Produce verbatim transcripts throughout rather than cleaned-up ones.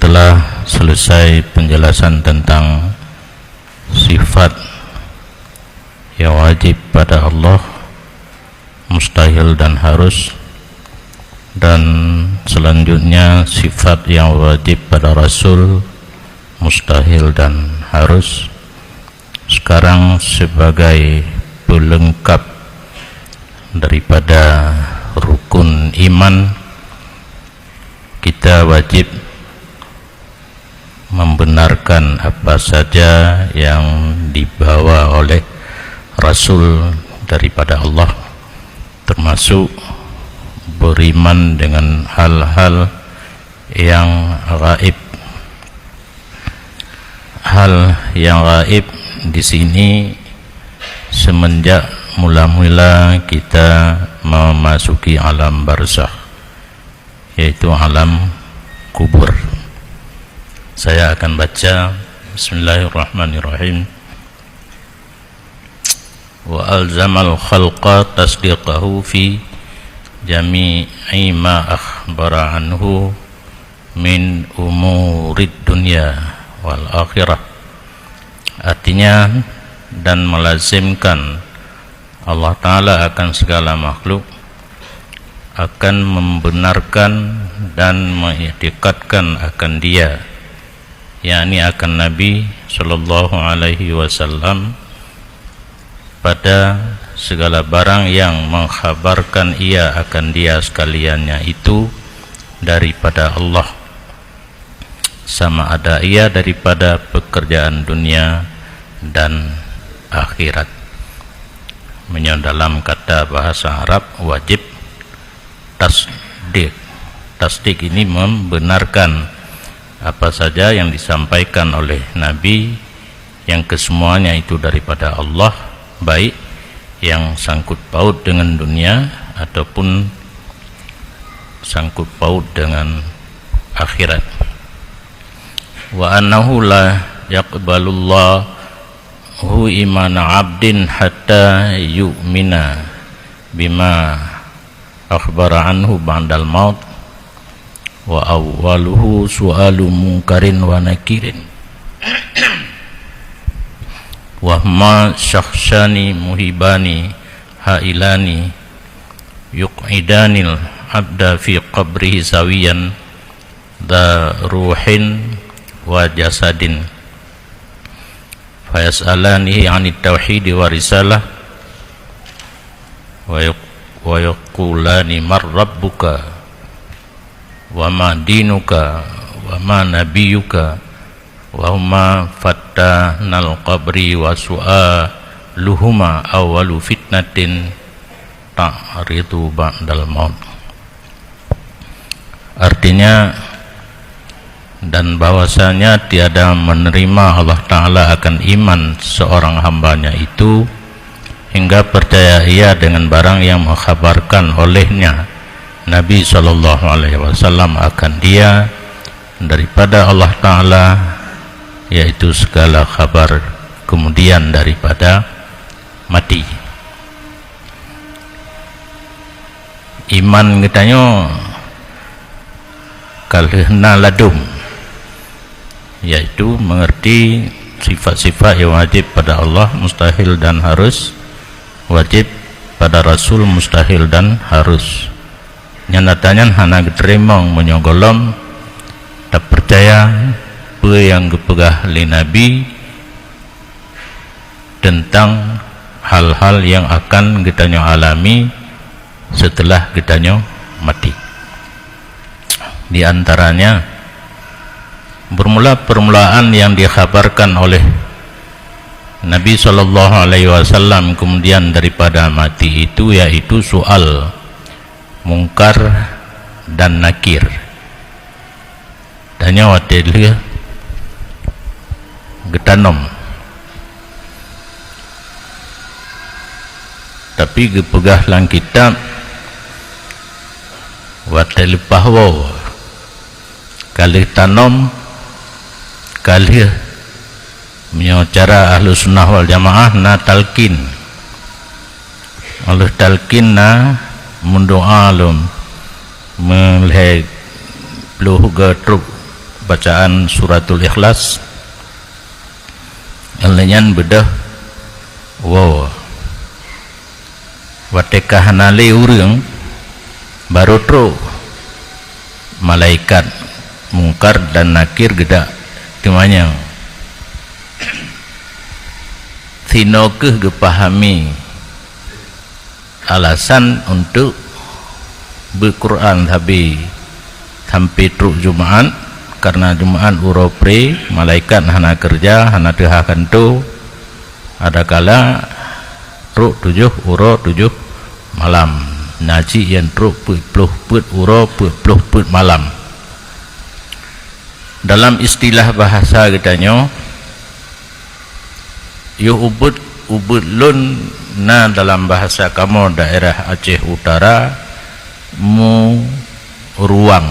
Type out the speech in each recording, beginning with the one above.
Telah selesai penjelasan tentang sifat yang wajib pada Allah, mustahil dan harus, dan selanjutnya sifat yang wajib pada Rasul, mustahil dan harus. Sekarang sebagai pelengkap daripada rukun iman, kita wajib membenarkan apa saja yang dibawa oleh Rasul daripada Allah, termasuk beriman dengan hal-hal yang gaib. Hal yang gaib di sini semenjak mula-mula kita memasuki alam barzakh, yaitu alam kubur. Saya akan baca. Bismillahirrahmanirrahim. Wa alzamal khalqa tasdiqahu fi jami'i ma akhbara anhu min umurid dunya wal akhirah. Artinya, dan melazimkan Allah Ta'ala akan segala makhluk, akan membenarkan dan mengiktikadkan akan Dia, yakni akan Nabi sallallahu alaihi wasallam, pada segala barang yang mengkhabarkan Ia akan Dia sekaliannya itu daripada Allah, sama ada ia daripada pekerjaan dunia dan akhirat. Meunyoe dalam kata bahasa Arab, wajib tasdik. Tasdik ini membenarkan apa saja yang disampaikan oleh Nabi, yang kesemuanya itu daripada Allah, baik yang sangkut paut dengan dunia ataupun sangkut paut dengan akhirat. Wa annahu la yaqbalullahu imana abdin hatta yu'mina bima akhbara anhu ba'dal maut, wa awwaluhu su'alu munkarin wa nakirin, wa huma syakhsani muhibani hailani yuq'idanil abda fi qabrihi sawiyan dza ruhin wa jasadin, fayas'alanihi 'anit tauhidi wa risalah, wa yaq-, wa yaqulani man rabbuka, wa ma dinuka, wa ma nabiyyuka, wa huma fatanal qabri wa su'aluhuma awwalu fitnatin ta'ridu ba'dal maut. Artinya, dan bahwasanya tiada menerima Allah Ta'ala akan iman seorang hambanya itu hingga percaya ia dengan barang yang mengkhabarkan olehnya Nabi sallallahu alaihi wasallam akan dia daripada Allah Ta'ala, yaitu segala khabar kemudian daripada mati. Iman geutanyoe ka lheueh na ladum, yaitu mengerti sifat-sifat yang wajib pada Allah, mustahil dan harus, wajib pada Rasul, mustahil dan harus. Nyata nyan hana geuteurimong meunyoe gohlom tapeucaya peue nyang geupeugah lé Nabi teuntang hal-hal nyang akan geutanyoe alami seuteulah geutanyoe maté. Di antaranya, bermula permulaan yang dikhabarkan oleh Nabi sallallahu alaihi wasallam kemudian daripada maté itu, yaitu soal Mungkar dan Nakir. Dan nyoe watée lheueh geutanom. Tapi geupeugah lam kitab, watée leupah woe, ka lheueh tanom, ka lheueh, meunyoe cara Ahlussunnah wal Jamaah na talkin. Óh lheueh talkin na meudoá lom, meulhée ploh goe trok Bacaan Suratul Ikhlas, lheueh nyan beudôh woe. Watée ka hana lé ureuëng, barô trok malaikat Mungkar dan Nakir geudak teumanyong. Sinoe kheueh geupahami alasan untuk beuet Quran sabe sampai trok Jumaat, karena Jumaat uroe pre, malaikat hana keureuja, hana teuhah kantô, adakala trok tujoh uroe tujoh malam. Na cit nyang trok peuet ploh peuet uroe, peuet ploh peuet malam. Dalam istilah bahasa geutanyoe, yoh ubit, ubit lôn na dalam bahasa kamoe daerah Aceh Utara, muruang.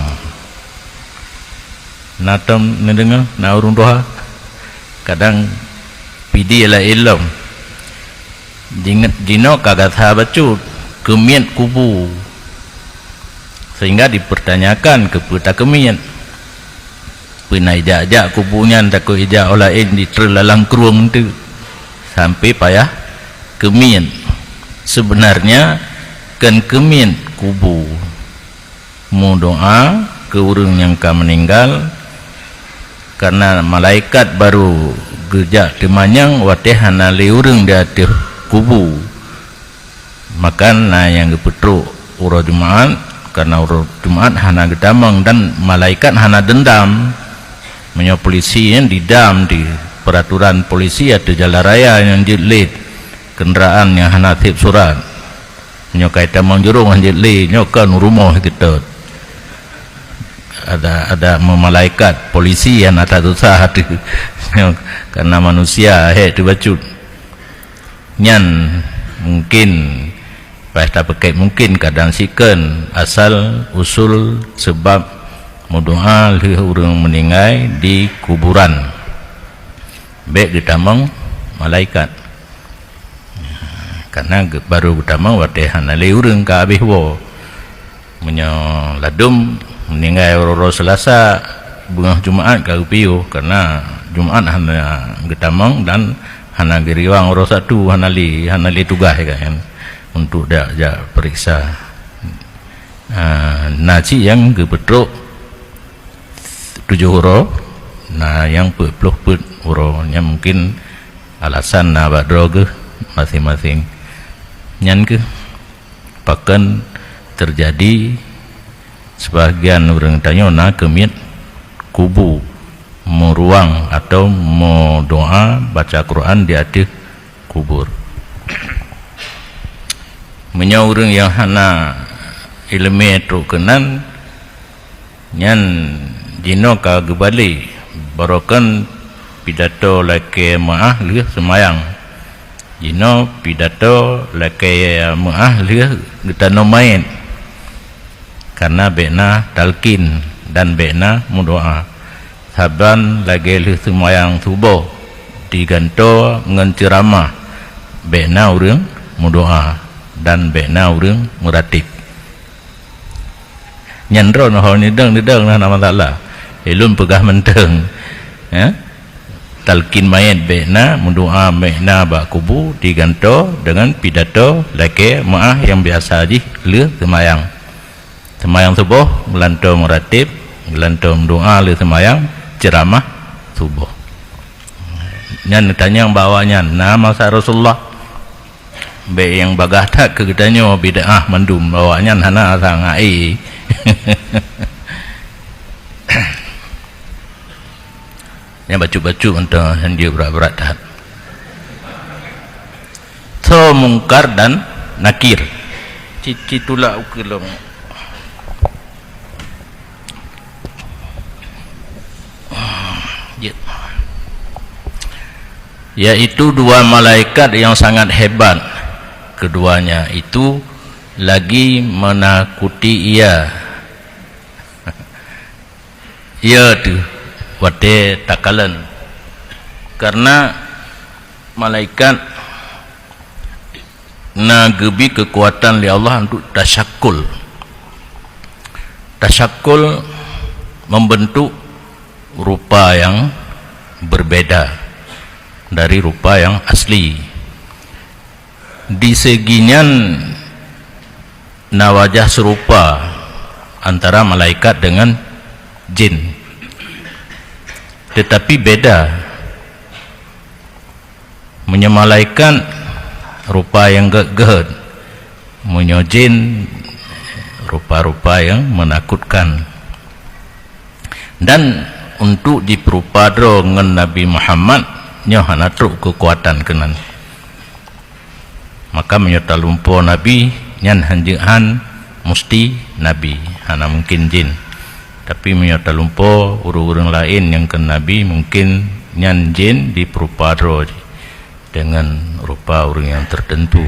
Na tom neudeungoe, na ureuëng tuha? Kadang pidi laén lom. Jinget jinoe ka gata bacut, keumiet kubu. Sehingga dipertanyakan keupeue takeumiet. Peue na ijak-jak kubu nyan, takot ijak óh laén jitreun lam krueng teuk, sampai payah keumiet. Sebenarnya kon keumiet kubu. Meudoá keu ureuëng nyang ka meuninggal, karena malaikat barô geujak teumanyong watée hana lé ureuëng di ateueh kubu. Maka na nyang geupeutrok uroe Jumaat, karena uroe Jumaat hana geutamong dan malaikat hana deundam. Meunyoe polisi nyan didam di peraturan polisi ateueh jalan raya nyang jeuet lét kendaraan nyang hana sép surat. Nyoe kai tamong jurông hanjeuet lé, nyoe kon rumoh geutot. Ada, ada memalaikat, polisi hana that susah teuh. Nyoe karena manusia hék teubacut. Nyan mungkin, bah tapeukét mungkin kadang sikon asal usul sebab meudoá lheueh ureuëng meuninggai di kuburan. Bék geutamong malaikat. Karena ge-, barô geutamong watée hana lé ureuëng ka habéh woe. Meunyoe ladum meuninggai uroe-uroe Seulasa, beungoh Jumaat ka geupiôh, karena Jumaat hana geutamong dan hana geuriwang uroe Sabtu, hana lé, hana lé tugaih kan, untuk jak, jak peuriksa. Ah, na cit nyang geupeutrok tujoh uroe, na nyang peuet ploh peuet uroe. Nyan mungkin alasan na bak droe geuh maséng-maséng. Nyan kheueh pakon teujadi seubahagian ureuëng tanyoe na keumiet kubu, meuruang atau meudoá baca Quran di ateueh kubur. Meunyoe ureuëng nyang hana iéleumé trok keunan, nyan jinoe ka geubalé, barokon pidato lakée meuáh lheueh seumayang. Jinoe pidato lakée meuáh lheueh geutanom manyét, karena bék na talkin dan bék na meudoá. Saban lagée lheueh seumayang suboh digantoe ngon ceuramah, bék na ureuëng meudoá dan bék na ureuëng meuratéb. Nyan droeneuh ho neudong-neudong na, na masalah. Ilôn peugah mantong. Ya? Talkin manyét bék na, meudoá bék na bak kubu, digantoe deungon pidato lakée meuáh nyang biasa jih lheueh seumayang. Seumayang suboh, geulantoe meuratéb, geulantoe meudoá lheueh seumayang, ceuramah suboh. Nyan neutanyong bak awaknyan, na masa Rasulullah? Bék nyang bagaih that keu geutanyoe bid'ah mandum, awaknyan hana sang hai. Nyan bacut-bacut mantong, nyan jeuet brat-brat that. Tho Mungkar dan Nakir. Ci, ci tulak ukeue lom. Jeuet. Yaitu dua malaikat yang sangat hebat. Keduanya itu lagi menakuti ia. Ia teuh watée takalon. Karena malaikat na geubri keukuatan lé Allah untuk tasyakul. Tasyakul membentuk rupa yang berbeda dari rupa yang asli. Di segi nyan na wajah serupa antara malaikat dengan jin, tetapi beda. Meunyoe malaikat, rupa nyang gét-gét, meunyoe jin, rupa-rupa nyang menakutkan. Dan untuk jipeurupa droe ngon Nabi Muhammad, nyoe hana trok keukuatan keunan. Maka meunyoe talumpoe Nabi, nyan hanjeuet han musti Nabi, hana mungkin jin. Tapi meunyoe talumpoe ureuëng-ureuëng laén nyang kon Nabi, mungkin nyan jin jipeurupa droe jih deungon rupa ureuëng nyang teuteuntu.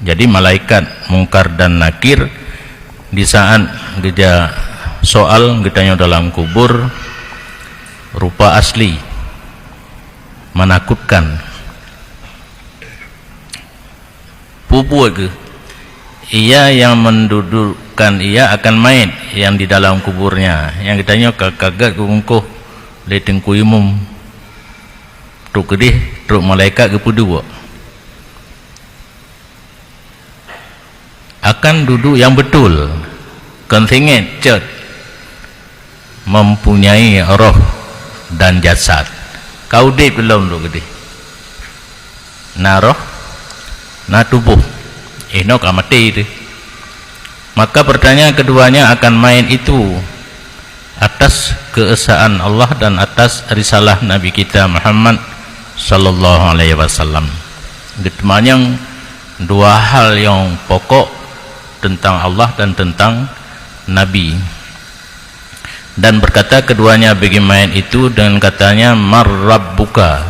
Jadi malaikat Mungkar dan Nakir di saat geujak soal geutanyoe dalam kubur, rupa asli menakutkan. Peue buet geuh? Ia yang mendudukkan ia akan mait yang di dalam kuburnya. Nyang geutanyoe ka, ka gét geuungkoh lé Teungku Imum. Trok keudeh, trok malaikat geupeuduek. Akan duduek nyang beutôi, kon singét cot, mempunyai roh dan jasad. Ka udeb lom trok keudeh. Na roh, na tuboh. Inoe ka maté teuh. Maka pertanyaan keduanya akan mait itu atas keesaan Allah dan atas risalah Nabi kita Muhammad sallallahu alaihi wasallam. Geuteumanyong dua hal nyang pokok tentang Allah dan tentang Nabi. Dan berkata keduanya bagi mayat itu dengan katanya, "Mar rabbuka?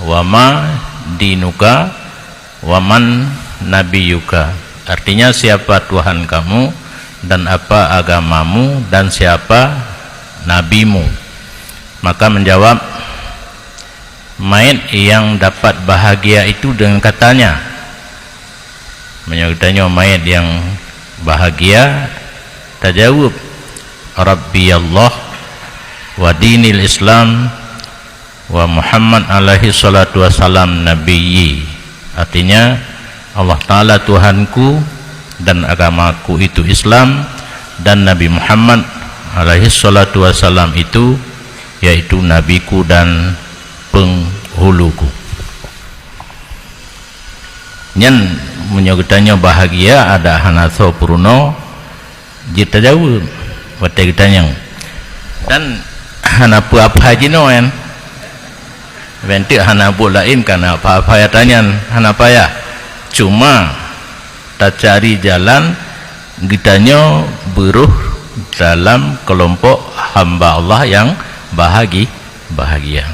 Wa ma dinuka? Wa man nabiyuka?" Artinya, "Siapa Tuhan kamu, dan apa agamamu, dan siapa nabimu?" Maka menjawab, mayat yang dapat bahagia itu dengan katanya, meunyoe geutanyoe mayat nyang bahagia, tajaweueb, "Rabbi Allah, wa dinil Islam, wa Muhammad alaihi salatu wasalam nabiyyi." Artinya, "Allah Ta'ala Tuhanku dan agamaku itu Islam, dan Nabi Muhammad alaihi salatu wasalam itu, yaitu nabiku dan penghuluku." Nyan, meunyoe geutanyoe bahagia, adak hana soe peurunoe, jeuet tajaweueb watée geutanyong. Dan hana peue-apa jinoe nyan. Bentuk hana buet laén kana apa-apa nyang tanyan, hana payah. Cuma tacari jalan geutanyoe beuroh dalam keulompok hamba Allah nyang bahagi-, bahagia.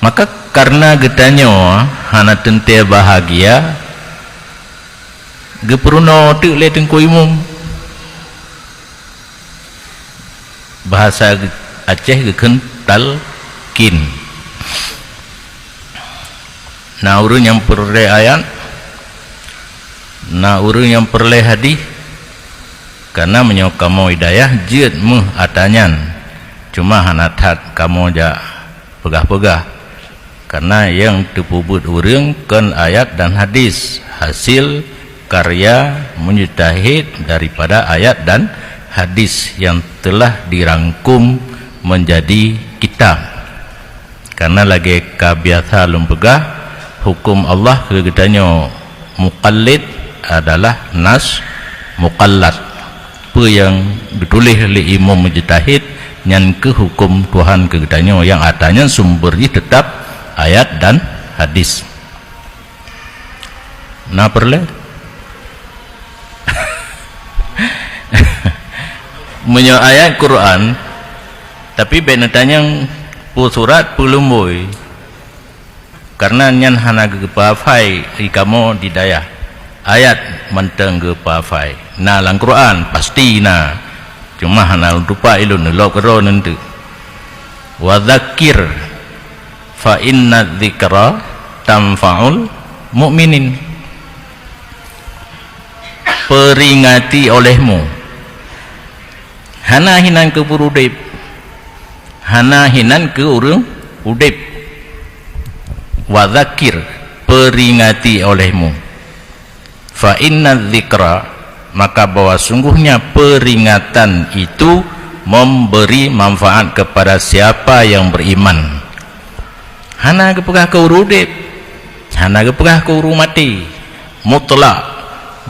Maka, kareuna geutanyoe hana teuntée bahagia, geupeurunoe teuk lé Teungku Imum. Bahasa Aceh geukheun talkin. Na ureuëng nyang peureulée ayat, na ureuëng nyang peureulée hadih. Kareuna meunyoe kamoe hidayah jeuet méuh ata nyan, cuma hana that kamoe jak peugah-peugah. Kareuna nyang teupeubeuet ureuëng kon ayat dan hadis, hasil karya mujtahid daripada ayat dan hadis nyang teulah dirangkum meunjadi kitab. Kareuna lagée ka biasa lôn peugah, huköm Allah keu geutanyoe muqallid adalah nas muqallad. Peue nyang geutuléh lé imum mujtahid, nyan keuh huköm Tuhan keu geutanyoe, nyang ata nyan sumber jih teutab ayat dan hadis. Na peureulée? Meunyoe ayat Quran, tapi bék neutanyong peue surat, peue lumbôi. Kareuna nyan hana geupeuhafai di kamoe di dayah. Ayat mantong geupeuhafai. Na lam Quran, pasti na. Cuma hana lôn tupat ilôn, neulok keudroe neunteuk. "Wa dzakir fa inna dzikra tanfa'ul mu'minin." Peringati olehmu. Hana hinan keu ureuëng udeb. Hana hinan keu ureuëng udeb. Wa dzakir, peringati olehmu. Fa inna dzikra, maka bahwa sungguhnya peringatan itu memberi manfaat kepada siapa yang beriman. Hana geupeugah keu ureuëng udeb, hana geupeugah keu ureuëng maté. Mutlak.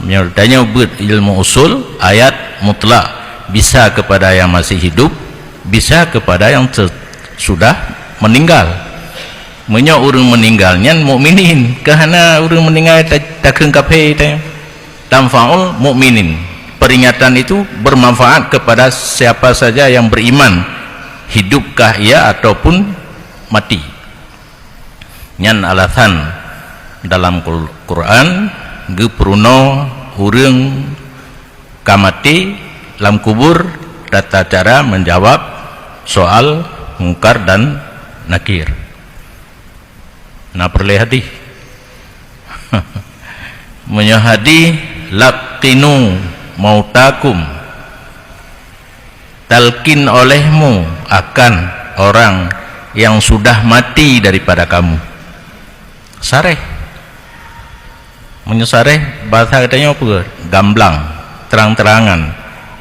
Meunyoe tanyoe beuet ilmu usul, ayat mutlak bisa kepada yang masih hidup, bisa kepada yang se-, sudah meninggal. Meunyoe ureuëng meuninggal nyan mukminin, keu hana ureuëng meuninggal ta-, takheun kafé teuh. Tanfa'ul mukminin. Peringatan itu bermanfaat kepada siapa saja yang beriman, hidupkah ia ataupun mati. Nyan alasan dalam Qul-, Quran geupeurunoe ureuëng ka maté lam kubur tata cara menjawab soal Mungkar dan Nakir. Na peureulée hadis. Meunyoe hadis, "Laqinu mautakum," talkin olehmu akan orang yang sudah mati daripada kamu. Sareh. Meunyoe sareh, bahasa geutanyoe peue? Gamblang, terang-terangan.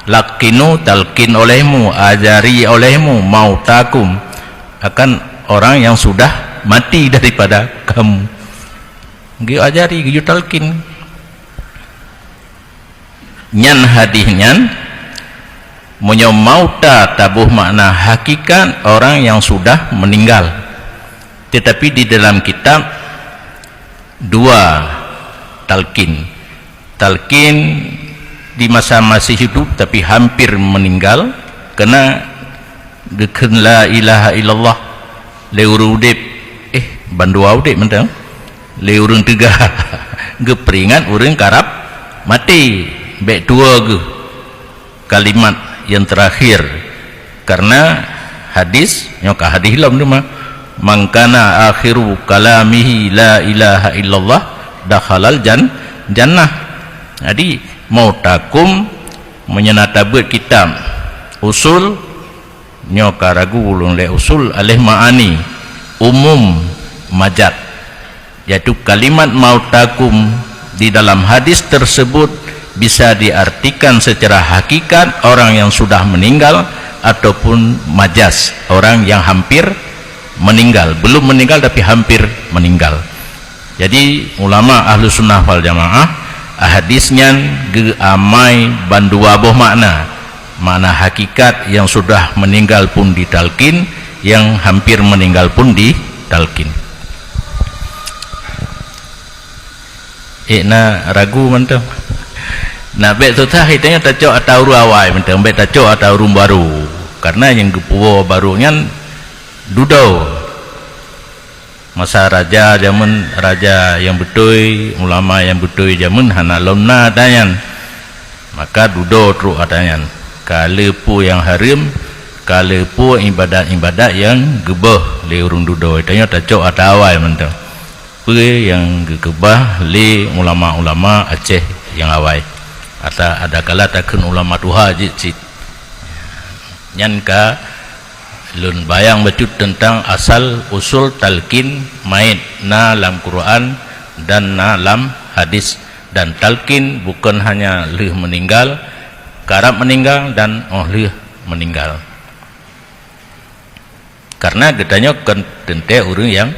Laqinu, talkin olehmu, ajari olehmu, mautakum, akan orang yang sudah mati daripada kamu. Geuyue ajari, geuyue talkin. Nyan hadis nyan, meunyoe mauta taboh makna hakikat orang yang sudah meninggal. Tetapi di dalam kitab dua talkin. Talkin di masa masih hidup tapi hampir meninggal, keunan geukheun la ilaha illallah lé ureuëng udeb, eh, bandua udeb mantong, lé ureuëng teuga. Geupeuringat ureuëng karab maté, bék tuwoe geuh kalimat yang terakhir. Karena hadis, nyoe ka hadis lom teuma, "Man kana akhiru kalamihi la ilaha illallah, dakhalal jan-, jannah." Jadi, mautakum, meunyoe na tabeuet kitab usul, nyoe ka ragu ulôn lé usul, aléh ma'ani umum majaz, yaitu kalimat mautakum di dalam hadis tersebut bisa diartikan secara hakikat orang yang sudah meninggal ataupun majaz orang yang hampir meninggal, belum meninggal tapi hampir meninggal. Jadi, ulama Ahlussunnah wal Jamaah, hadis nyan geuamai bandua boh makna. Makna hakikat yang sudah meninggal pun ditalkin, yang hampir meninggal pun ditalkin. Eh, na ragu mantong. Na bék susah, geutanyoe tacok ata ureuëng awai mantong, bék tacok ata ureuëng barô. Karena nyang geupuwoe barô nyan dudoe. Masa raja jameun, raja nyang beutôi, ulama nyang beutôi jameun hana lom na ata nyan. Maka dudoe trok ata nyan. Ka le peue nyang hareuem, ka le peue iébadat-iébadat nyang geuböih lé ureuëng dudoe. Tanyoe tacok ata awai mantong. Peue nyang geukeubah lé ulama-ulama Aceh nyang awai. Ata adakala takheun ulama tuha jeuet cit. Nyan ka lôn bayang bacut teuntang asal usul talkin mait na lam Quran dan na lam hadis. Dan talkin bukon hanya lheueh meuninggal, karab meuninggal, dan 'oh lheueh meuninggal. Karena geutanyoe kon teuntée ureuëng nyang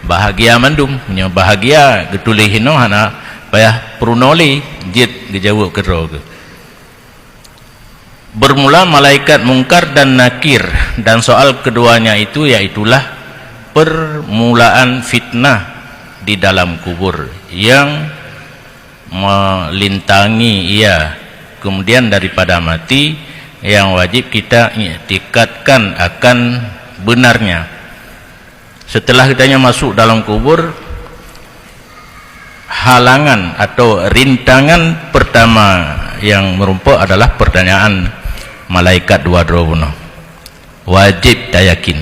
bahagia mandum. Meunyoe bahagia geutuléh inoe hana payah peurunoe lé, jeuet geujaweueb keudroe geuh. Bermula malaikat Mungkar dan Nakir, dan soal keduanya itu yaitulah permulaan fitnah di dalam kubur yang melintangi ia, kemudian daripada mati yang wajib kita iktikadkan akan benarnya. Setelah geutanyoe masuk dalam kubur, halangan atau rintangan pertama yang merumpok adalah pertanyaan malaikat dua droe bunoe. Wajéb tayakin.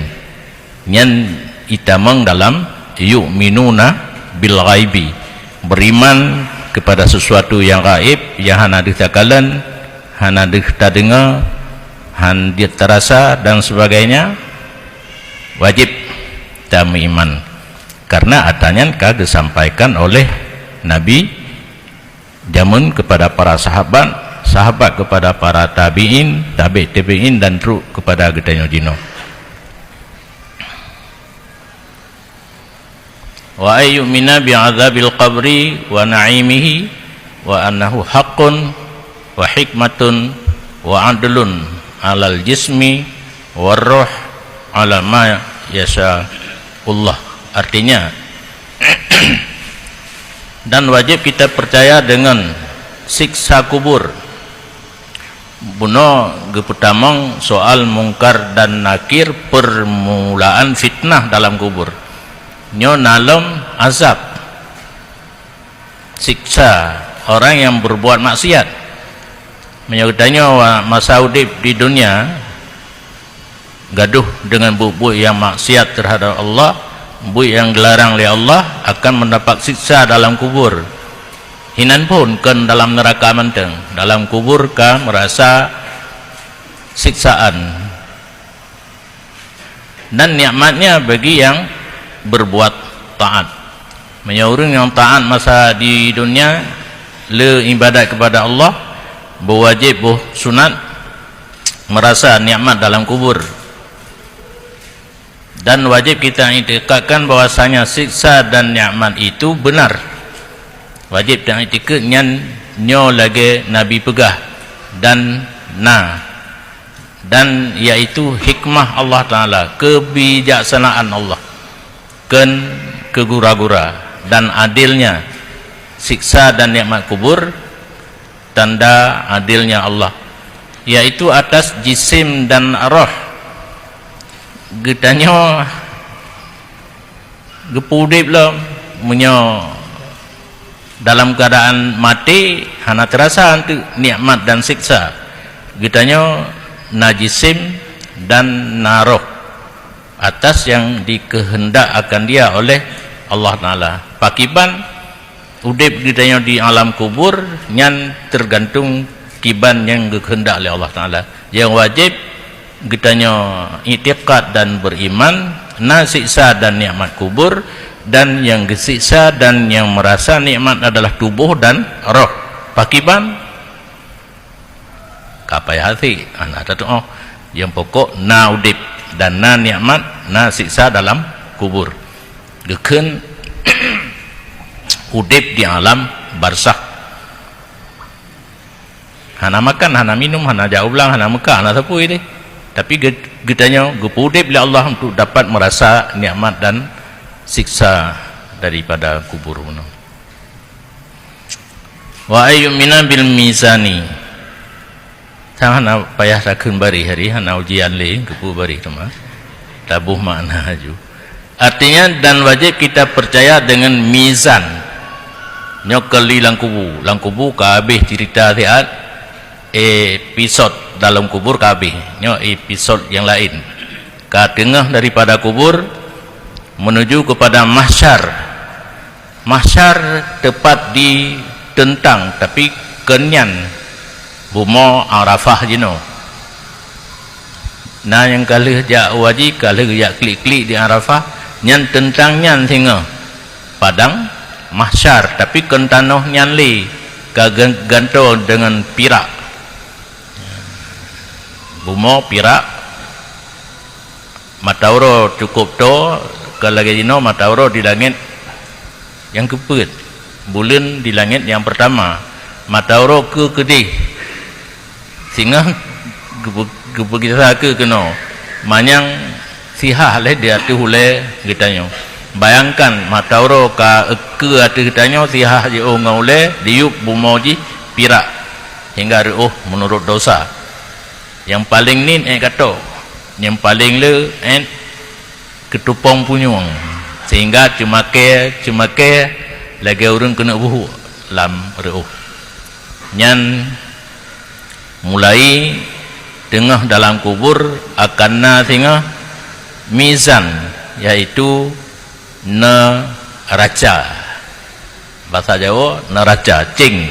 Nyan itamong dalam yu'minuna bil ghaibi, beriman kepada sesuatu yang gaib, yang hana deuh takalon, hana deuh tadeungoe, han jeuet tarasa dan sebagainya, wajéb tameuiman. Karena ata nyan ka geusampaikan oleh Nabi jameun kepada para sahabat, sahabat kepada para tabi'in, tabi' tabi'in, dan trok kepada geutanyoe jinoe. Wa ay yu'mina bi adzabil qabri wa na'imihi wa annahu haqqun wa hikmatun wa adlun 'alal jismi war ruh 'ala ma yasya Allah. Artinya, dan wajib kita percaya dengan siksa kubur. Bunoe geupeutamong soal Mungkar dan Nakir, permulaan fitnah dalam kubur. Nyoe na lom azab, siksa orang yang berbuat maksiat. Meunyoe geutanyoe wa-, masa udeb di dunia, gadoh dengan buet-buet nyang maksiat terhadap Allah, buet nyang geularang lé Allah, akan mendapat siksa dalam kubur. Hinan phon kon dalam neuraka mantong, dalam kubur ka meurasa siksaan. Dan nikmatnya bagi yang berbuat taat. Meunyoe ureuëng nyang taat masa di dunia, le ibadat kepada Allah, boh wajéb boh sunat, merasa nikmat dalam kubur. Dan wajib kita iktikadkan bahwasanya siksa dan nikmat itu benar. Wajib taiktikad nyan nyoe lagée Nabi peugah dan na, dan yaitu hikmah Allah Taala, kebijaksanaan Allah, kon keugura-gura, dan adilnya siksa dan nikmat kubur, tanda adilnya Allah, yaitu atas jisim dan roh. Geutanyoe geupeu udeb lom, meunyoe dalam keuadaan maté, hana teurasa anteuk nikmat dan siksa. Geutanyoe na jisim dan na roh atas nyang dikeundak akan dia oleh Allah Taala. Pakiban udeb geutanyoe di alam kubur nyan teugantung kiban nyang geukheundak lé Allah Taala. Nyang wajéb geutanyoe iktikad dan beriman na siksa dan nikmat kubur, dan nyang geusiksa dan nyang meurasa nikmat adalah tuboh dan roh. Pakiban? Ka payah até, hana tatuoh. Nyang pokok na udeb dan na nikmat, na siksa dalam kubur. Geukheun udeb di alam barzakh. Hana makan, hana minum, hana jak u blang, hana meuka, hana sapeue deh. Tapi ge-, geutanyoe geupeu udeb lé Allah untuk dapat meurasa nikmat dan siksa daripada kubur bunoe. Wa ayyumina bil mizani. Sang hana payah takheun baréh hari, hana ujian lé, geupeu baréh teuma. Taboh makna laju. Artinya, dan wajib kita percaya dengan mizan. Nyoe keuli lam kubu. Lam kubu ka habéh cerita siat, episod dalam kubur ka habéh. Nyoe episod nyang laén. Ka teungoh daripada kubur menuju kepada mahsyar. Mahsyar tepat di teuntang, tapi kon nyan bumoe Arafah jinoe. Na nyang ka lheueh jak u haji, ka lheueh jak klik-klik di Arafah, nyan teuntang nyan singoh padang mahsyar, tapi kon tanoh nyan lé, ka gan-, gantoe deungon pirak. Bumoe pirak, mata uroe cukup toe, ka lagée jinoe mata uroe di langét nyang keupeuet, buleuen di langét nyang peurtama, mata uroe keu keudeh, singoh geupeu-, geupeugisa keu keunoe, manyang sihah lé di ateueh ulée geutanyoe. Bayangkan, mata uroe ka keu ateueh geutanyoe, sihah jiôh ngon ulée, diyueb bumoe jih pirak, hingga reuôh meunurot dosa. Nyang paleng niet ék gato, nyang paleng le niet keutupông punyueng, sehingga ceumakée-ceumakée lagée ureuëng keuneuk buhuk lam reuôh. Nyan mulai teungoh dalam kubur akan na singoh mizan, yaitu neuraca. Basa Jawoe, neuraca, céng.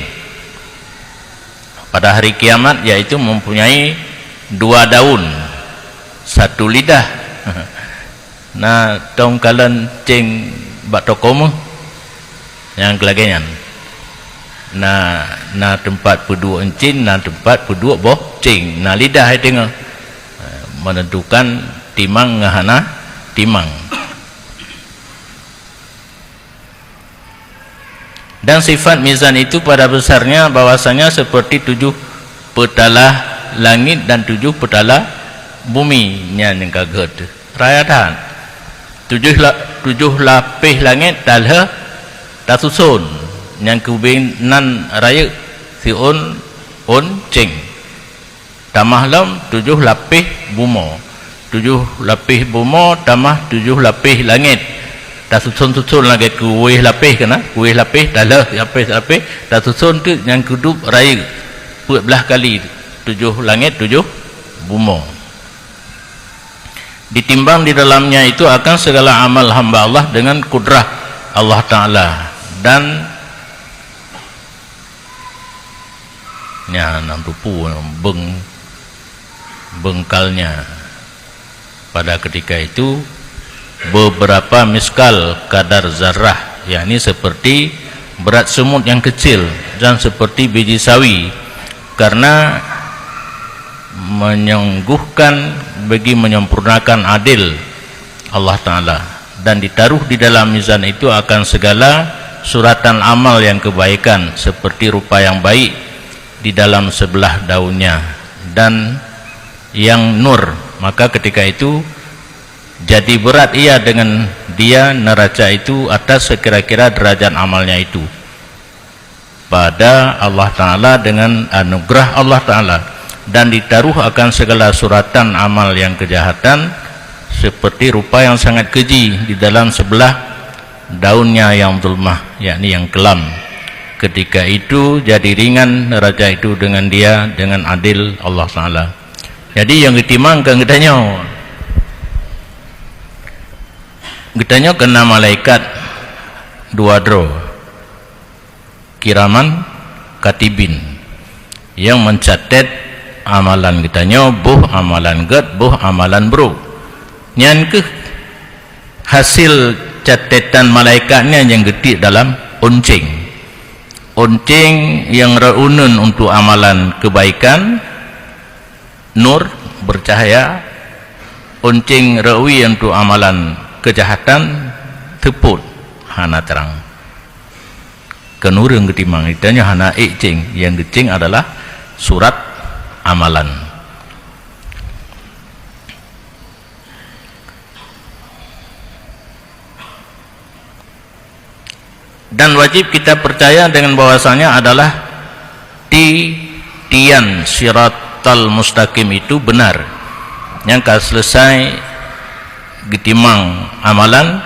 Pada hari kiamat, yaitu mempunyai Dua daun, satu lidah. Na tong kalon céng bak toko meuh, nyang lagée nyan. Na, na teumpat peuduek euncin, na teumpat peuduek boh céng, na lidah i teungoh, menentukan timang ngon hana timang. Dan sifat mizan itu pada besarnya bahwasanya seperti tujuh peutalah langit dan tujuh peutalah bumi. Nyan nyang ka gét. Raya that. Tujoh la-, tujoh lapéh langét talheueh tasuson, nyang keubeunan rayeuk siôn ôn céng. Tamah lom tujoh lapéh bumoe. Tujoh lapéh bumoe tamah tujoh lapéh langét. Tasuson-suson lagée kuwéh lapéh keunan, kuwéh lapéh, talheueh lapéh-lapéh, tasuson teuk nyang keudub rayeuk. Peuet blaih kali tujoh langét, tujoh bumoe. Ditimbang di dalamnya itu akan segala amal hamba Allah dengan kudrah Allah Ta'ala. Dan nyan, nam tupu beng-, bengkalnya. Pada ketika itu, beberapa miskal kadar zarah, yakni seperti berat semut yang kecil dan seperti biji sawi, karena menyungguhkan bagi menyempurnakan adil Allah Ta'ala, dan ditaruh di dalam mizan itu akan segala suratan amal yang kebaikan seperti rupa yang baik di dalam sebelah daunnya dan yang nur. Maka ketika itu jadi berat ia dengan dia neraca itu atas sekira-kira derajat amalnya itu pada Allah Ta'ala dengan anugerah Allah Ta'ala, dan ditaruh akan segala suratan amal yang kejahatan seperti rupa yang sangat keji di dalam sebelah daunnya yang zulmah, yakni yang kelam. Ketika itu jadi ringan neraca itu dengan dia, dengan adil Allah Ta'ala. Jadi nyang geutimang keu geutanyoe, geutanyoe keu na malaikat dua droe, kiraman katibin, nyang meucatet amalan geutanyoe, boh amalan gét, boh amalan brok. Nyan keuh hasil catetan malaikat nyan nyang geutiek dalam ôn céng. Ôn céng nyang reuneun untuk amalan kebaikan, nur, bercahaya, ôn céng reuwi untuk amalan kejahatan, seupôt, hana trang. Keu ureuëng geutimang, geutanyoe hana ék céng, nyang geucéng adalah surat amalan. Dan wajib kita percaya dengan bahwasanya adalah titian siratal mustaqim itu benar. Nyang ka selesai geutimang amalan,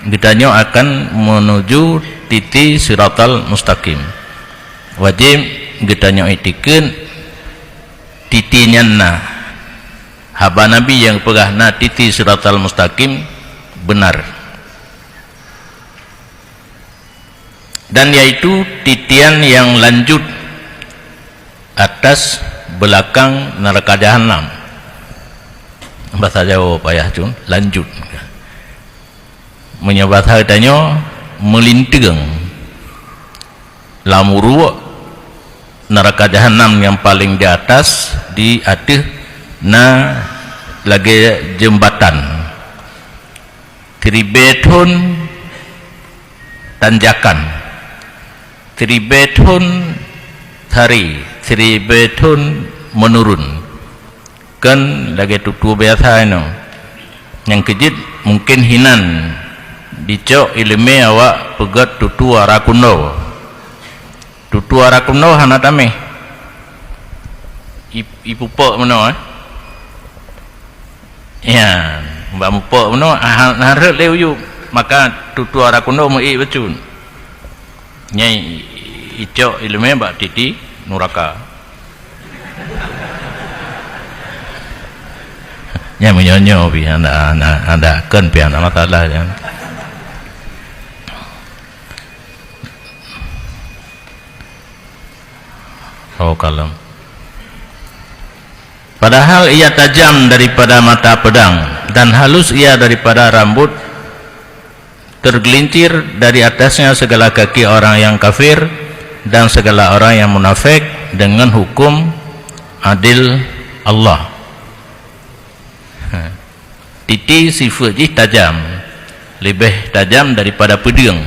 geutanyoe akan menuju titi siratal mustaqim. Wajib geutanyoe iktikeuet titi nyan na. Haba Nabi nyang peugah na titi siratal mustaqim benar. Dan yaitu titian yang lanjut atas belakang neraka jahanam. Bahasa Jawa payah cun, lanjut. Meunyoe bahasa geutanyoe, meulinteung. Lam uruek neraka jahanam nyang paleng di atas, di ateueh na lagée jeumbatan. Siribée thon tanjakan, siribée thon sari, siribée thon meunurun. Kon lagée tutoe biasa inoe. Nyang keujeuet mungken hinan dicok iéleumé awak peugét tutoe ara kundo. Tutoe ara kundo hana tameh. I, ipupok meunoe, eh. Ya, bak mupok meunoe, ah, han rhot lé u yup. Maka tutoe ara kundo meu-ék bacut. Nyan icok iéleumé bak titi nuraka. Nyan meunyoe-nyoe pih hana, hana, hana kon pih hana masalah nyan. Oh, kalon. Padahal ia tajam daripada mata pedang, dan halus ia daripada rambut, tergelincir dari atasnya segala kaki orang yang kafir dan segala orang yang munafik dengan hukum adil Allah. Titi sifeuet jih tajam, leubeh tajam daripada peudeueng.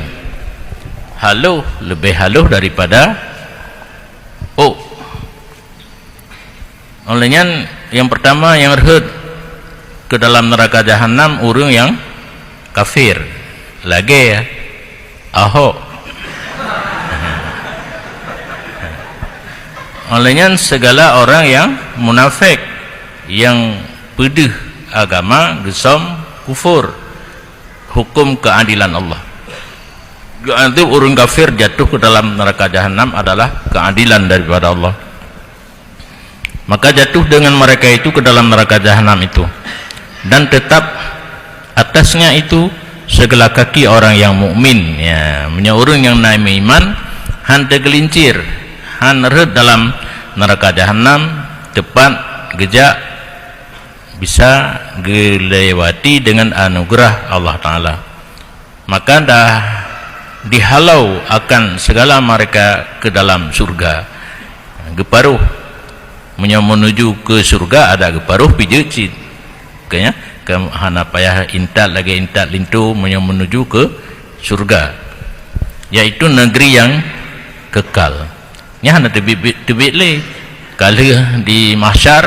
Haloh, leubeh haloh daripada ôk. Oleh nyan, nyang peurtama nyang rhot keu dalam neuraka jahanam ureuëng nyang kafir, lagée Ahok. Oleh nyan, segala orang nyang munafik, nyang peudeuh agama, geusöm kufur, hukum keadilan Allah. Geuadab ureuëng kafir jatuh ke dalam neraka jahanam adalah keadilan daripada Allah. Maka jatuh dengan mereka itu ke dalam neraka jahanam itu, dan tetap atasnya itu segala kaki orang yang mukmin. Ya, meunyoe ureuëng nyang na meuiman han teugeulincir, han rhot dalam neraka jahanam, tepat geujak bisa geulewati dengan anugerah Allah Taala. Maka dah dihalau akan segala mereka ke dalam surga. Geuparoh, meunyoe meunuju ke surga ada geuparoh pijeut cit. Makanya, ke hana payah intat lagée intat linto meunyoe meunuju ke surga, yaitu negeri yang kekal. Nyan hana teubiet-biet, teubiet lé. Ka lheueh di mahsyar,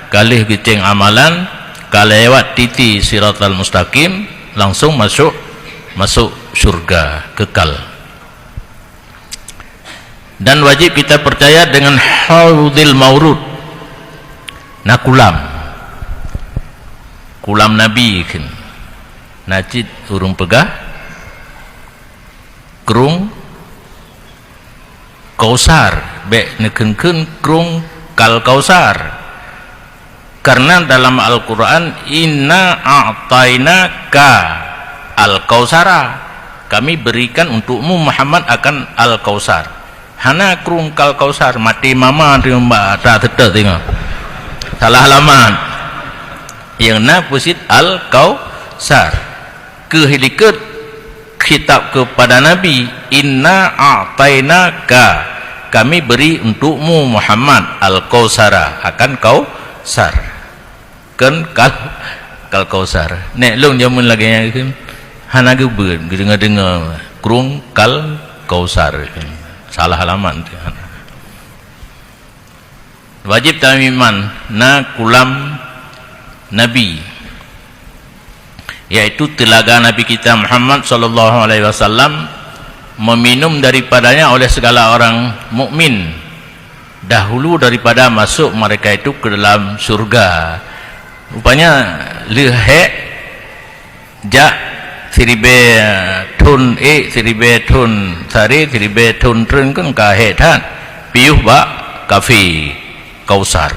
ka lheueh geucéng amalan, ka lewat titi siratal mustaqim, langsung masuk, masuk syurga kekal. Dan wajib kita percaya dengan haudil maurud. Na kulam. Kulam Nabi kheun. Na cit ureuëng peugah krueng Kausar, bék neukheun-kheun krueng Kal Kausar. Karena dalam Al-Quran, "Inna a'tainaka al-kausara." Kami berikan untukmu, Muhammad, akan Al-Kausar. Hana krueng Kal Kausar, maté mama di mbak tak teuteuh singoh. Salah alamat. Nyang na peusit Al-Kausar. Keuh likot khitab kepada Nabi, "Inna a'tainaka, kami beri untukmu Muhammad, al-kausara, akan kausar." Kon kal, kal kausar. Nek lôn jameun lagée nyan kheun, hana geubeuet, geudeungoe-deungoe, krueng kal kausar. Salah alamat. Wajib tameuiman na kulam Nabi, yaitu teulaga Nabi kita Muhammad sallallahu alaihi wasallam, meminum daripadanya oleh segala orang mukmin dahulu daripada masuk mereka itu ke dalam surga. Rupanya leuhek jak siribée thon ék, siribée thon saré, siribée thon treun kan ka hék that piôh bak kafé Kausar.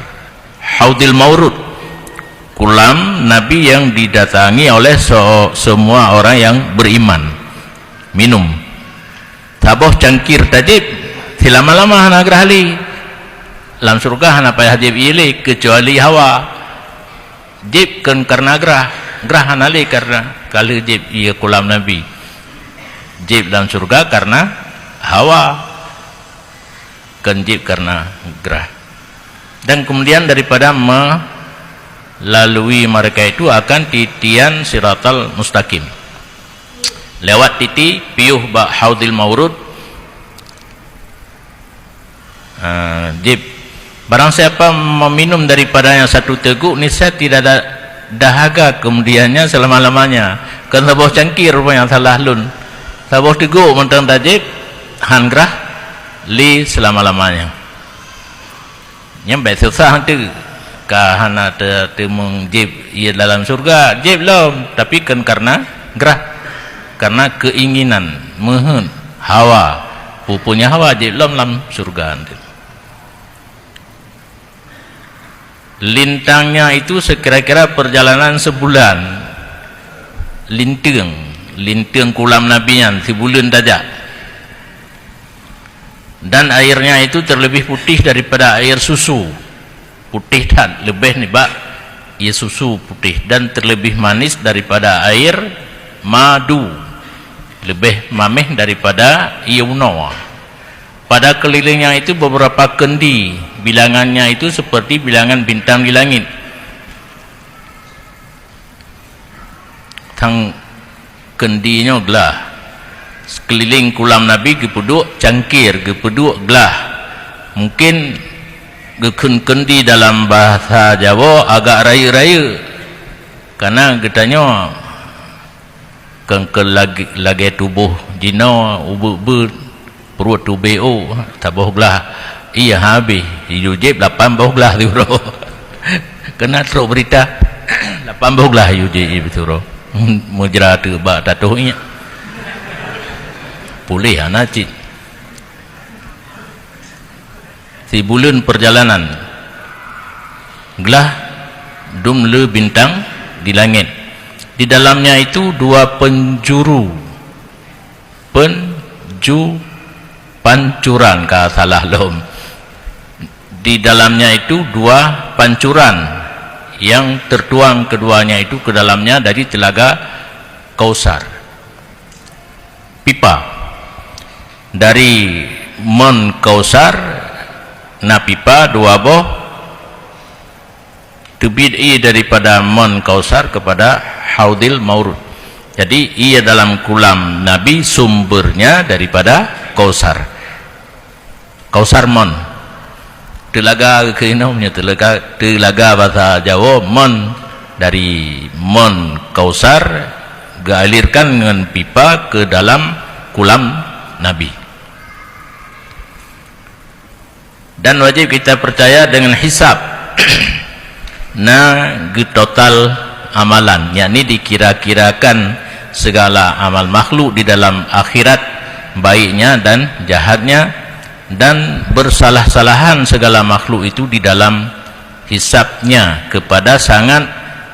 Haudil Maurud, kulam Nabi yang didatangi oleh se-, semua orang yang beriman. Minum. Saboh cangkir tajéb, silama-lama hana grah lé. Lam syurga hana payah jieb ié lé, keucuali hawa. Jieb kon kareuna grah, grah hana lé kareuna ka lheueh jieb ié kulam Nabi. Jieb lam syurga kareuna hawa, kon jieb kareuna grah. Dan kemudian daripada melalui mereka itu akan titian siratal mustaqim. Lewat titi piôh bak haudil maurud, Ah, jib. Barang siapa meminum daripadanya satu teguk, niscaya tidak ada dahaga kemudiannya selama-lamanya. Kon saboh cangkir rupanya salah lôn. Saboh teguk mantong tajib, han grah lé selama-lamanya. Nyan bék susah teuh. Ka hana te-, teumeung jieb ié dalam syurga, jieb lom, tapi kon kareuna grah, kareuna keinginan, meuheuet, hawa. Peue-peue nyang hawa jieb lom lam syurga. Lintangnya itu sekira-kira perjalanan sebulan. Linteueng, linteueng kulam Nabi nyan sibuleuen tajak. Dan airnya itu terlebih putih daripada air susu. putéh that, leubeh nibak ié susu putéh, dan terlebih manis daripada air madu, leubeh maméh daripada ié unoe. Pada kelilingnya itu beberapa kendi, bilangannya itu seperti bilangan bintang di langit. Tang kendi nyoe glah. Sekelileng kulam Nabi geupeuduek cangkir, geupeuduek glah. Mungkin geukheun kendi dalam bahasa Jawa agak rayeuk-rayeuk. Karena geutanyoe kon keu lagée, lagée tuboh jinoe, ubeut-beut, pruet tubée, oh, saboh glah. Iya habéh, yue jieb lapan boh glah siuroe. Keunan trok beurita, lapan boh glah yue jieb siuroe. Meujra teuk bak tatoh iék. Puléh hana cit. Sibuleuen peurjalanan. Glah dum le bintang di langét. Di dalamnya itu dua penjuru, penju-, pancuran, ka salah lom. Di dalamnya itu dua pancuran yang tertuang keduanya itu ke dalamnya dari telaga Kausar. Pipa. Dari Mon Kausar na pipa dua boh, teubiet ié daripada Mon Kausar kepada Haudil Maurud. Jadi, ié dalam kulam Nabi sumbernya daripada Kausar. Kausar Mon. Teulaga keu inong nyoe teulaga, teulaga basa Jawoe Mon, dari Mon Kausar geualirkan ngon pipa keu dalam kulam Nabi. Dan wajib kita percaya dengan hisab. Na geutotal amalan, yakni dikira-kirakan segala amal makhluk di dalam akhirat, baiknya dan jahatnya, dan bersalah-salahan segala makhluk itu di dalam hisabnya, kepada sangat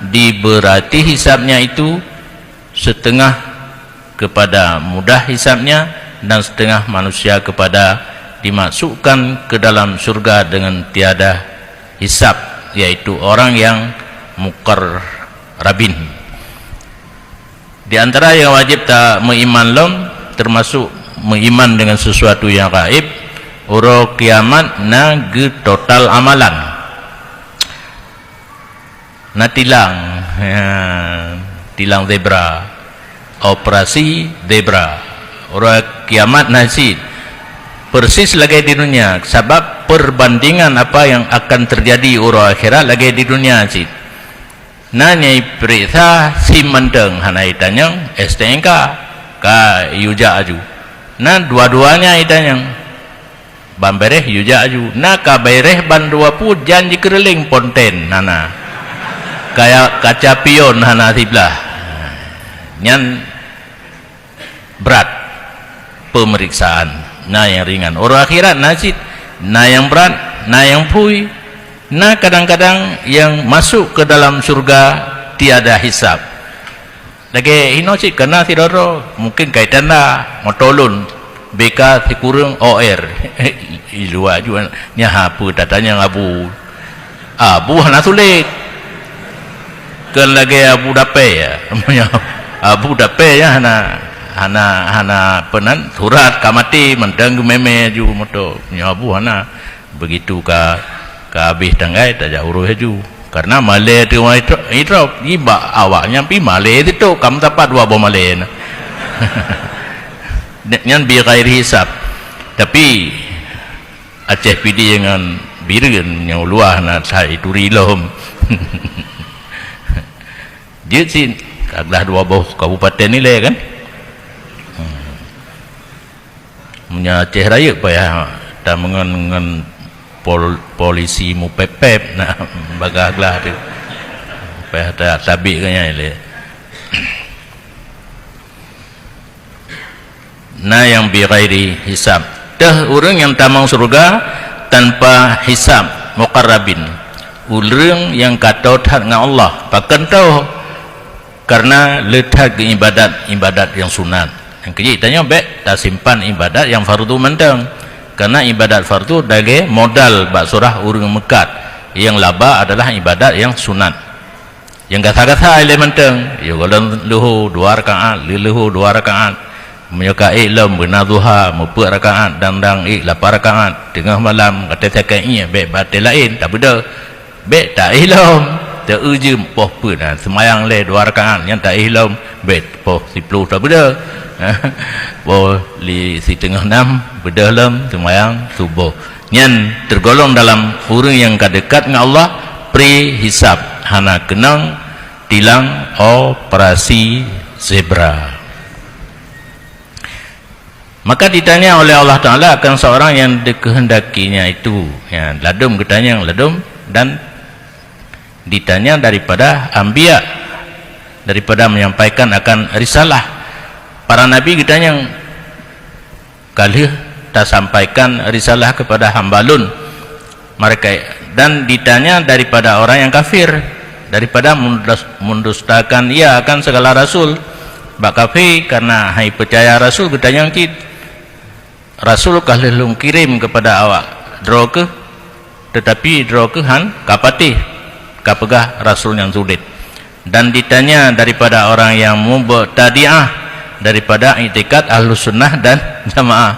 diberati hisabnya itu, setengah kepada mudah hisabnya, dan setengah manusia kepada dimasukkan ke dalam syurga dengan tiada hisab, yaitu orang yang muqarrabin. Di antara yang wajib ta meuiman lom, termasuk meuiman dengan sesuatu yang gaib, uroe kiamat na geutotal amalan. Na tilang, ya, tilang zebra, operasi zebra. Uroe kiamat na cit, persis lagée di dunia, sabab perbandingan apa yang akan terjadi uroe akhirat lagée di dunia cit. Na nyang ipeuriksa sim mantong hana itanyong, S T N K ka yue jak aju. Na dua-duanya itanyong. Ban béréh yue jak aju. Na ka béréh ban dua pue jan jikeureuléng ponten hana. Kaya kaca pion hana siblah. Nyan brat peumeriksaan. Na nyang ringan. Uroe akhirat na cit, na nyang brat, na nyang phui. Na kadang-kadang nyang masuk ke dalam syurga tiada hisab. Lagée inoe cit kana sidroe-droe, mungken kai tanda moto lôn, B K sikureueng O R. I luwa ju, nyan hana peue tatanyong abu. Abu hana sulet. Kon lagée abu dapée, ya. Abu dapée, ya, hana, hana, hana peunan surat ka maté, mantong geumé-mé ju moto. Nyoe abu hana. Begitu ka, ka habéh tanggai, tajak uroe laju. Karena malée teuma itro-, itrop, jibak awak nyan pi malée teutok, ka meusapat dua boh malée na. Nyan bi ghairi hisab. Tapi, Aceh Pidie ngon Bireuen nyang luwah na sai turi lom. Jeuet cit, ka glah dua boh kabupaten ilée kan? Hmm. Meunyoe Aceh Rayeuk payah tameungon ngon pol-, polisi mupép-pép na bagah glah tu. Payah ta-, tabik keu nyan ilée. Na nyang bi ghairi hisab. Teuh ureuëng nyang tamong syeuruga tanpa hisab, muqarrabin. Ureuëng nyang ka toe that ngon Allah, pakon toe? Kareuna le that geuibadat ibadat nyang sunat. Nyang keujeuet tanyoe bék tasimpan ibadat nyang fardu mantong. Kareuna ibadat fardu lagée modal bak surah ureuëng meukat. Nyang laba adalah ibadat nyang sunat. Nyang gasa-gasa ilée mantong, ya gohlom leuhô dua rakaat, leuhô dua rakaat. Meunyoe ka ék lom beuna duha, meupeuet rakaat, dan dang ék lapan rakaat, teungoh malam, ka teucakée ié, bék batée laén, tabeudôh. Bék taéh lom, teu-eu jeuem poh peuet, ha, seumayang lé dua rakaat, nyan taéh lom, bék poh siploh tabeudôh. Poh li siteungoh nam, beudôh lom, seumayang suboh. Nyan teugolong dalam ureuëng nyang ka deukat ngon Allah, pri hisab, hana keunong tilang operasi zebra. Maka ditanya oleh Allah Taala akan seorang yang dikehendakinya itu, ya, ladum geutanyong ladum, dan ditanya daripada anbiya, daripada menyampaikan akan risalah. Para nabi geutanyong, ka lheueh tasampaikan risalah kepada hamba lôn. Mereka, dan ditanya daripada orang yang kafir, daripada mendus-, mendustakan ia akan segala rasul. Bak kafé karena hai peucaya rasul geutanyong cit. Rasul ka lheueh lôn kirém kepada awak droe keuh, tetapi droe keuh han ka patéh, ka peugah rasul nyang sulet. Dan ditanya daripada orang yang mubtadi'ah daripada iktikad Ahlus Sunnah dan Jamaah.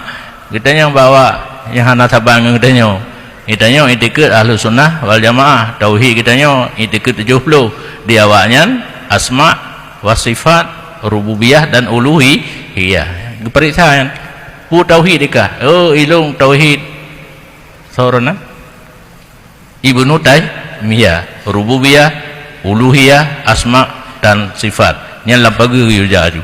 Geutanyong bak awak nyang hana saban ngon geutanyoe. Geutanyoe iktikad Ahlus Sunnah wal Jamaah, tauhid geutanyoe iktikad tujoh ploh. Di awaknyan asma wa sifat, rububiyah dan uluhiyah. Geupeuriksa nyan. Peue tauhid dikah? Oh, ilong tauhid. Soe ureuëng nyan? Ibnu Taimiyah, rububiyah, uluhiyah, asma dan sifat. Nyan lam pageue geuyue jak aju.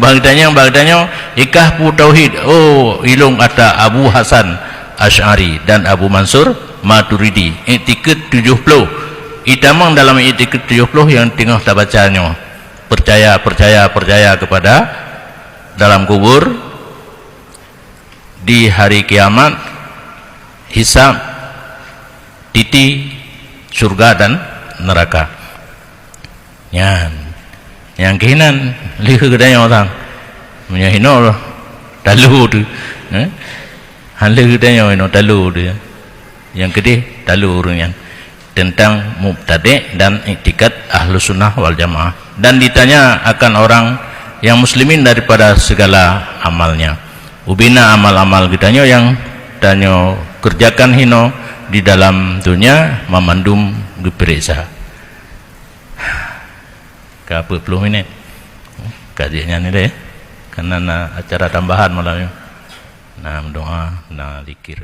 Bak geutanyong, bak geutanyong, ikah peue tauhid? Oh, ilong ata Abu Hasan Asy'ari dan Abu Mansur Maturidi. Iktikad tujoh ploh. Itamong dalam iktikad tujoh ploh nyang teungoh tabaca nyoe. Percaya, percaya, percaya kepada dalam kubur, di hari kiamat, hisab, titi, syurga dan neraka. Nyan. Nyang keuhinan lheueh geutanyoe sang. Meunyoe hinoe talu tu. Eh? Han lheueh geutanyoe hinoe talu tu. Nyang keudeh talu ureuëng nyan. Tentang mubtadi' dan iktikad Ahlus Sunnah wal Jamaah, dan ditanya akan orang yang muslimin daripada segala amalnya. Ubena amal-amal geutanyoe nyang tanyoe keureujakan hinoe di dalam donya, mamandum geupeuriksa. Ka peuet ploh minét. Ka jeuet nyan deh. Karena na acara tambahan malam nyoe. Na meudoa, na zikir.